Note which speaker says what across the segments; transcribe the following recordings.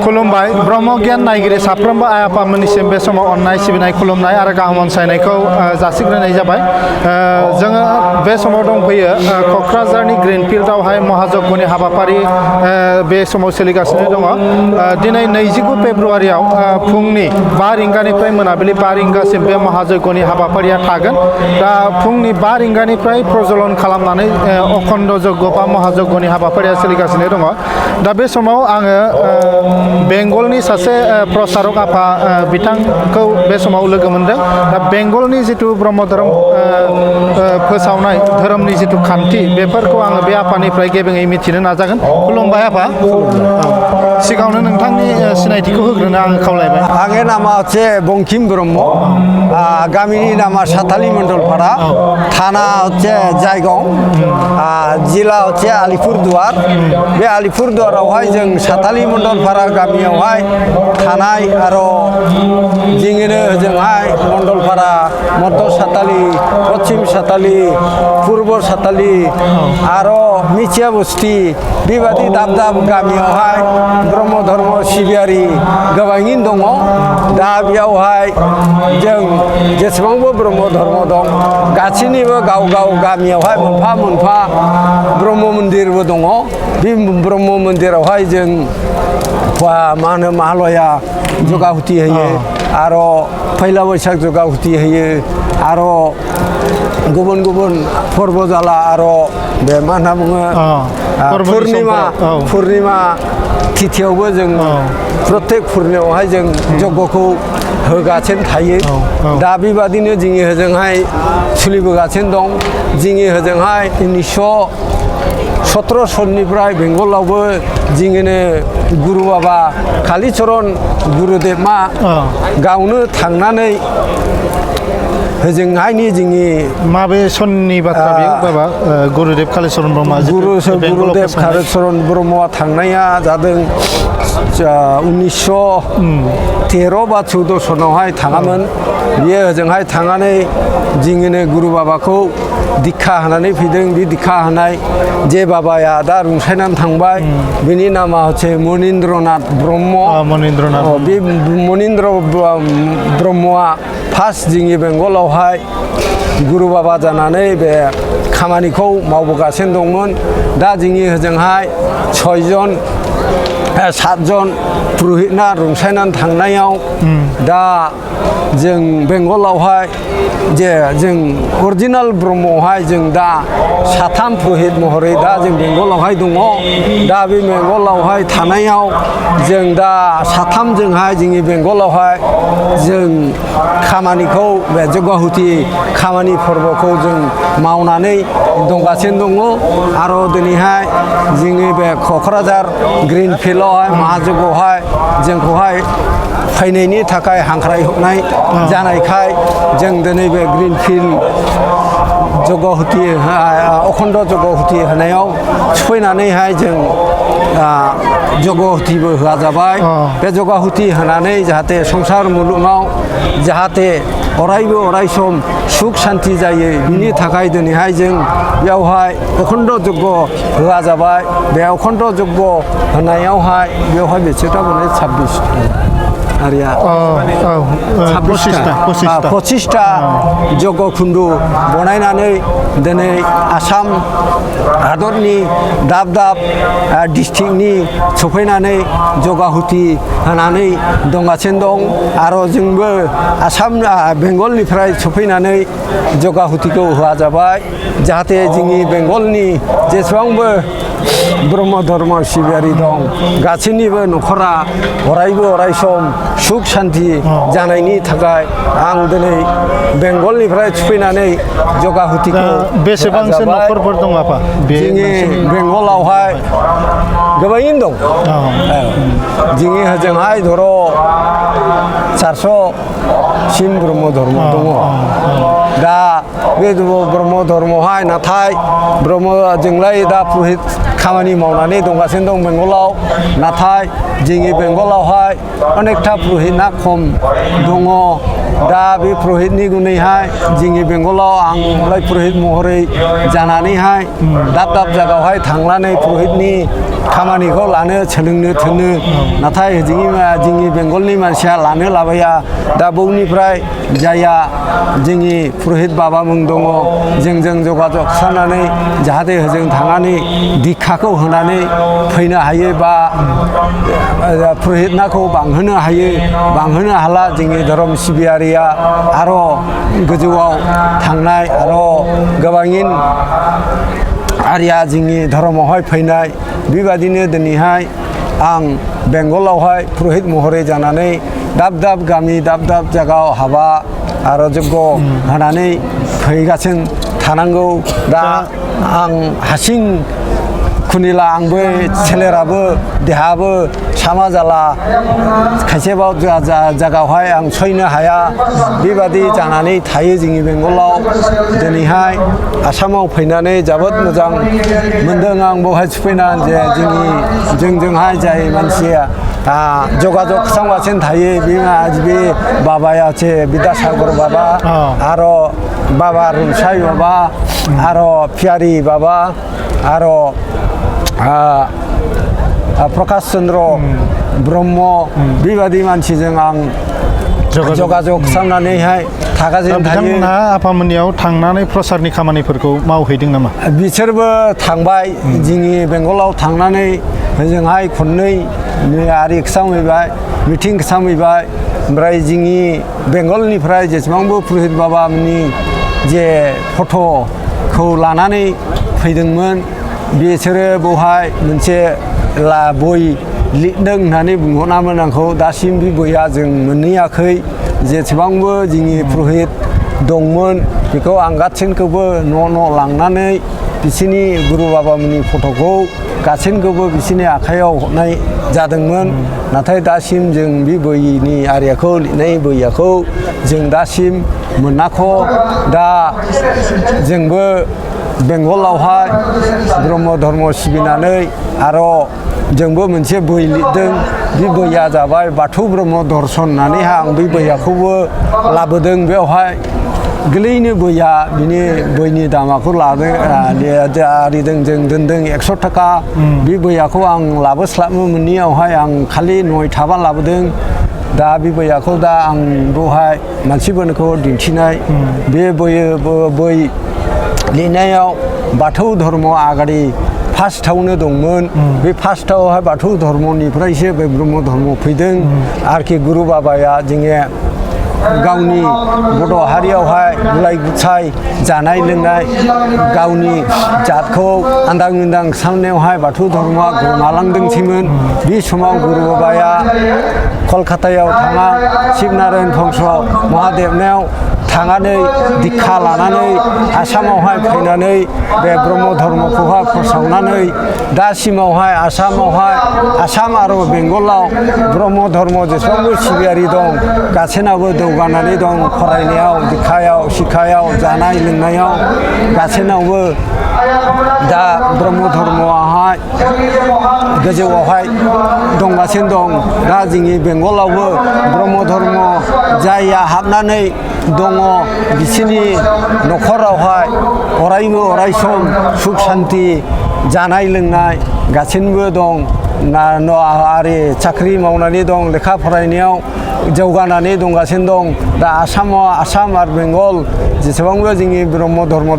Speaker 1: खुलुमबाय ब्रह्म गियान नायगिरि साफ्रोमबो आइ आफामोननिसिम बे समाव अननाय सिबिनाय खुलुमनाय आरो गाहाम अनसायनायखौ जासिग्रोनाय जाबाय। जोङो बे समाव दंफैयो क'क्राझारनि ग्रीनफील्डआवहाय महायज्ञनि हाबाफारि बे समाव सोलिगासिनो दङ। दिनै 29 फेब्रुआरियाव फुंनि 5 रिंगानिफ्राय मोनाबिलि 5 रिंगासिम बे महायज्ञनि हाबाफारिया थागोन। दा फुंनि 5 रिंगानिफ्राय प्रज्वलन खालामनानै अखण्ड यज्ञ बा महायज्ञनि हाबाफारिया सोलिगासिनो दङ। दा बे समाव आङो बेंगलनि सासे प्रसारक आफा बिथांखौ बे समाव लोगो मोनदों। दा बेंगलनि जिथु ब्रह्म धोरोम फोसावनाय धोरोमनि जिथु खान्थि बेफोरखौ आङो बे आफानिफ्राय गेबेङै मिथिनो नाजागोन। खुलुमबाय आफा। सिगाङावनो नोंथांनि सिनायथिखौ होग्रोनो आङो खावलायबाय।
Speaker 2: आंनि नामा हচ্ছে बंकिम ब्रह्म, गामिनि नामा साताली मण्डलपाड़ा, थाना हচ্ছে जायगाव, जिल्ला हচ্ছে आलिपुरदुवार। बे आलिपुरदुवारावहाय जों साताली मण्डलपाड़ा गामियावहाय थानाय आरो जोङो ओजोंहाय मण्डलपाड़ा, मध्य साताली, पश्चिम साताली, पूर्व साताली आरो मिथिया बस्ती बेबादि दाब दाब गामियावहाय ब्रह्म धर्म सिबियारि गोबाङैनो दङ। दा बेयावहाय जों जेसेबांबो ब्रह्म धर्म दं गासैनिबो गाव गाव गामियावहाय मोनफा मोनफा ब्रह्म मन्दिरबो दङ। बे ब्रह्म मन्दिरावहाय जों मा होनो महालया जगाहुति होयो आरो फैला बैसाग जगाहुति होयो आरो गुबुन गुबुन फोरबो जाला आरो बे मा होनना बुङो पुर्निमा तिथियावबो जों प्रत्येक पुर्निमायावहाय जों यज्ञखौ होगासिनो थायो। दा बेबादिनो जोंनि ओजोंहाय सोलिबोगासिनो दं। जोंनि ओजोंहाय 1917 सननिफ्राय बेंगलावबो जोङो गुरु बाबा कालीचरण गुरुदेबआ गावनो थांनानै ओजोंहायनि जोंनि
Speaker 1: माबे सननि बाथ्रा बेयो बाबा गुरुदेब कालीचरण ब्रह्मआ
Speaker 2: गुरुदेब कालीचरण ब्रह्मआ थांनाया जादों 1913 बा 14 सनावहाय थाङामोन। बियो ओजोंहाय थांनानै जोङो गुरु बाबाखौ दीक्षा होनानै फैदों। बे दीक्षा होनाय जे बाबाया दा रुंसायनानै थांबाय बिनि नामा हচ্ছে मनिन्द्रनाथ ब्रह्म। बे मनिन्द्र ब्रह्मआ फार्स्ट जोंनि बेंगलावहाय गुरु बाबा जानानै बे खामानिखौ मावबोगासिनो दंमोन। दा जोंनि ओजोंहाय 7 पुरहितना रुंसायनानै थांनायाव दा जों बेंगलावहाय जे जों अरिजिनेल ब्रह्मआवहाय जों दा 3 पुरहित महरै दा जों बेंगलावहाय दङ। दा बे बेंगलावहाय थानायाव जों दा 3 जोंहाय जोंनि बेंगलावहाय जों खामानिखौ बे जगाहुति खामानि फोरबोखौ जों मावनानै दंगासिनो दङ। आरो दिनैहाय जोंनि बे क'क्राझार ग्रीनफील्डआवहाय महायज्ञआवहाय जोंखौहाय फैनायनि थाखाय हांख्रायहरनाय जानायखाय जों दिनै बे ग्रीनफील्ड जगाहुति अखण्ड जगाहुति होनायाव सफैनानैहाय जों जगाहुतिबो होआ जाबाय। बे जगाहुति होनानै जाहाथे संसार मुलुगाव जाहाथे अरायबो अरायसम सुख शान्ति जायो बिनि थाखाय दिनैहाय जों बेयावहाय अखण्ड यज्ञ होआ जाबाय। बे अखण्ड यज्ञ होनायावहाय बेवहाय बेसेटा माने 26 आरिया 25टा यज्ञ खुन्दु बनायनानै दिनै आसाम हादरनि दाब दाब डिस्ट्रिक्टनि सफैनानै जगाहुति होनानै दंगासिनो दं। आरो जोंबो आसाम बेंगलनिफ्राय सफैनानै जगाहुतिखौ होआ जाबाय। जाहाथे जोंनि बेंगलनि जेसेबांबो ब्रह्म धर्म सिबियारि दं गासैनिबो न'खरा अरायबो अरायसम सुख शान्ति जानायनि थाखाय आं दिनै बेंगलनिफ्राय सफैनानै जगाहुतिखौ
Speaker 1: बेसेबांसो न'खरफोर दं आफा?
Speaker 2: जोंनि बेंगलावहाय गोबाङैनो दं। जोंनि ओजोंहाय धर 400 सिम ब्रह्म धर्म दङ। दा बे ब्रह्म धर्महाय नाथाय ब्रह्मजोंलाय दा पुरहित खामानि मावनानै दंगासिनो दं बेंगलाव। नाथाय जोंनि बेंगलावहाय अनेकथा पुरहितना खम दङ। दा बे पुरहितनि गुनैहाय जोंनि बेंगलाव आंलाय पुरहित महरै जानानैहाय दाब दाब जायगायावहाय थांनानै पुरहितनि खामानि खामानिखौ लानो सोलोंनो थोनो नाथाय जोंनि बेंगलनि मानसिया लानो लाबाया दा बौनिफ्राय जाया जोंनि पुरहित बाबामोन दङ जोंजों जगाजग खालामनानै जाहाथे होजों थांनानै दिक्षाखौ होनानै फैनो हायो बा पुरहितनाखौ बांहोनो हायो बांहोनो हाला जोंनि धोरोम सिबियारिया आरो गोजौआव थांनाय आरो गोबाङिन आरिया जोंनि धर्मआवहाय फैनाय बेबादिनो दिनैहाय आं बेंगलावहाय पुरहित महरै जानानै दाब दाब गामि दाब दाब जायगायाव हाबा आरो जग्य होनानै फैगासिनो थानांगौ दा आं हारसिं खुनिला आंबो सोलेराबो देहाबो सामा जाला खायसेबाव जायगायावहाय आं सैनो हाया बेबादि जानानै थायो जोंनि बेंगलाव दिनैहाय आसामाव फैनानै जोबोद मोजां मोनदों आं बेवहाय सफैनानै जे जोंजोंहाय जाय मानसिया जगाजग खालामगासिनो थायो बे बाबाया बिद्यासागर बाबा आरो बाबा रुमसाय बाबा आरो पियारि बाबा आरो प्रकाश चन्द्र ब्रह्म बेबादि मानसिजों आं जगाजग खालामनानैहाय थागासिनो थायो।
Speaker 1: बिथांमोनहा आफामोननियाव थांनानै प्रसारनि खामानिफोरखौ मावहैदों नामा?
Speaker 2: बिसोरबो थांबाय जोंनि बेंगलाव थांनानै ओजोंहाय खननै आरि खालामहैबाय मिटिं खालामहैबाय ओमफ्राय जोंनि बेंगलनिफ्राय जेसेबांबो पुरहित बाबामोननि जे फट'खौ लानानै फैदोंमोन बिसोरो बेवहाय मोनसे बय लिरदों होननानै बुंहरनामोन आंखौ दासिम बे बयआ जों मोनहैयाखै जेसेबांबो जोंनि पुरहित दंमोन बेखौ आं गासैखौबो न' लांनानै बिसोरनि गुरु बाबामोननि फट'खौ गासैखौबो बिसोरनि आखाइयाव हरनाय जादोंमोन नाथाय दासिम जों बे बयनि आरियाखौ लिरनाय बयखौ जों दासिम मोनाखै दा जोंबो बेंगलावहाय ब्रह्म धर्म सिबिनानै आरो जोंबो मोनसे बय लिरदों बे बयआ जाबाय बाथौ ब्रह्म दर्शन होननानैहाय आं बे बयखौबो लाबोदों बेवहाय गोरलैनो बयआ बिनि बयनि दामाखौ लादों आरिदों जों दोनदों 100 थाखा बे बयखौ आं लाबोस्लाबनो मोनैयावहाय आं खालि 9 थाबा लाबोदों दा बे बयखौ दा आं बेवहाय मानसिफोरखौ दिन्थिनाय बे बय लिरनायाव बाथौ धर्म आगारि फार्स्टआवनो दंमोन बे फार्स्टआवहाय बाथौ धर्मनिफ्रायसो बे ब्रह्म धर्म फैदों आरोखि गुरु बाबाया जोङो गावनि बड' हारियावहाय गुलाय गुथाय जानाय लोंनाय गावनि जातखौ आन्दां उन्दां खालामनायावहाय बाथौ धर्मआ गोमालांदोंसैमोन बे समाव गुरु बाबाया कलकातायाव थाङा शिबनारायण भंस महादेबनायाव थांनानै दिक्षा लानानै आसामावहाय फैनानै बे ब्रह्म धर्मखौहाय फोसावनानै दासिमावहाय आसाम आरो बेंगलाव ब्रह्म धर्म जेसेबांबो सिबियारि दं गासैनाबो जौगानानै दं फरायनायाव दिक्षायाव शिक्षायाव जानाय लोंनायाव गासैनावबो दा ब्रह्म धर्मआहाय गोजौआवहाय दंगासिनो दं दा जोंनि बेंगलावबो ब्रह्म धर्म जायहा हाबनानै दङ बिसोरनि न'खरावहाय अरायबो अरायसम सुख शान्ति जानाय लोंनाय गासैबो दं आरि साख्रि मावनानै दं लेखा फरायनायाव जौगानानै दंगासिनो दं दा आसाम आरो बेंगल जेसेबांबो जोंनि ब्रह्म धर्म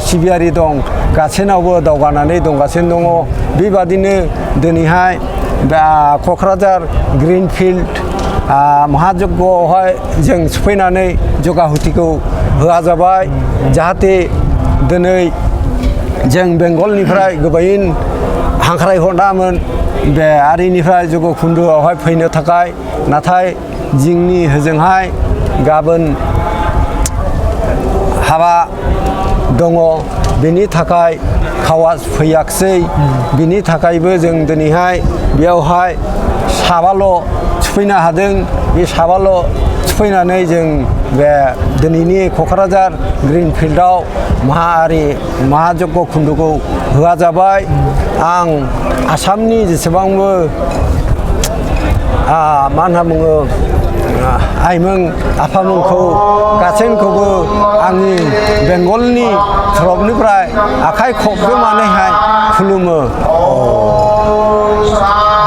Speaker 2: सिबियारि दं गासैनावबो दावगानानै दंगासिनो दङ बेबादिनो दिनैहाय क'क्राझार ग्रिनफिल्ड महायज्ञआवहाय जों सफैनानै जगाहुतिखौ होआ जाबाय जाहाथे दिनै जों बेंगलनिफ्राय गोबां हांख्रायहरनामोन बे आरिनिफ्राय जग' खुन्दुआवहाय फैनो थाखाय नाथाय जोंनि होजोंहाय गाबोन हाबा दङ बेनि थाखाय खावास फैयाखसै बिनि थाखायबो जों दिनैहाय बेयावहाय साबाल' सफैनो हादों बे साबाल' सफैनानै जों बे दिनैनि क'क्राझार ग्रिनफिल्डआव महायज्ञ खुन्दुखौ होआ जाबाय आं आसामनि जेसेबांबो मा होनना बुङो आइमोन आफामोनखौ गासैखौबो आंनि बेंगलनि तरफनिफ्राय आखाइ खबजोबनानैहाय खुलुमो।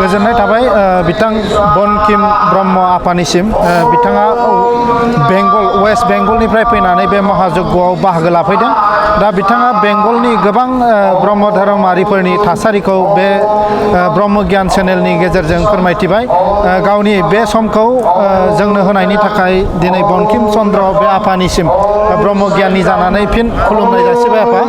Speaker 1: गोजोननाय थाबाय बिथां बनकिम ब्रह्म आफानिसिम बिथाङा बेंगल वेस्ट बेंगलनिफ्राय फैनानै बे महायज्ञआव बाहागो लाफैदों दा बिथाङा बेंगलनि गोबां ब्रह्म धोरोमारिफोरनि थासारिखौ बे ब्रह्म गियान चेनेलनि गेजेरजों फोरमायथिबाय गावनि बे समखौ जोंनो होनायनि थाखाय दिनै बंकिम चन्द्र बे आफानिसिम ब्रह्म गियाननि जानानै फिन खुलुमनाय जासिबाय आफा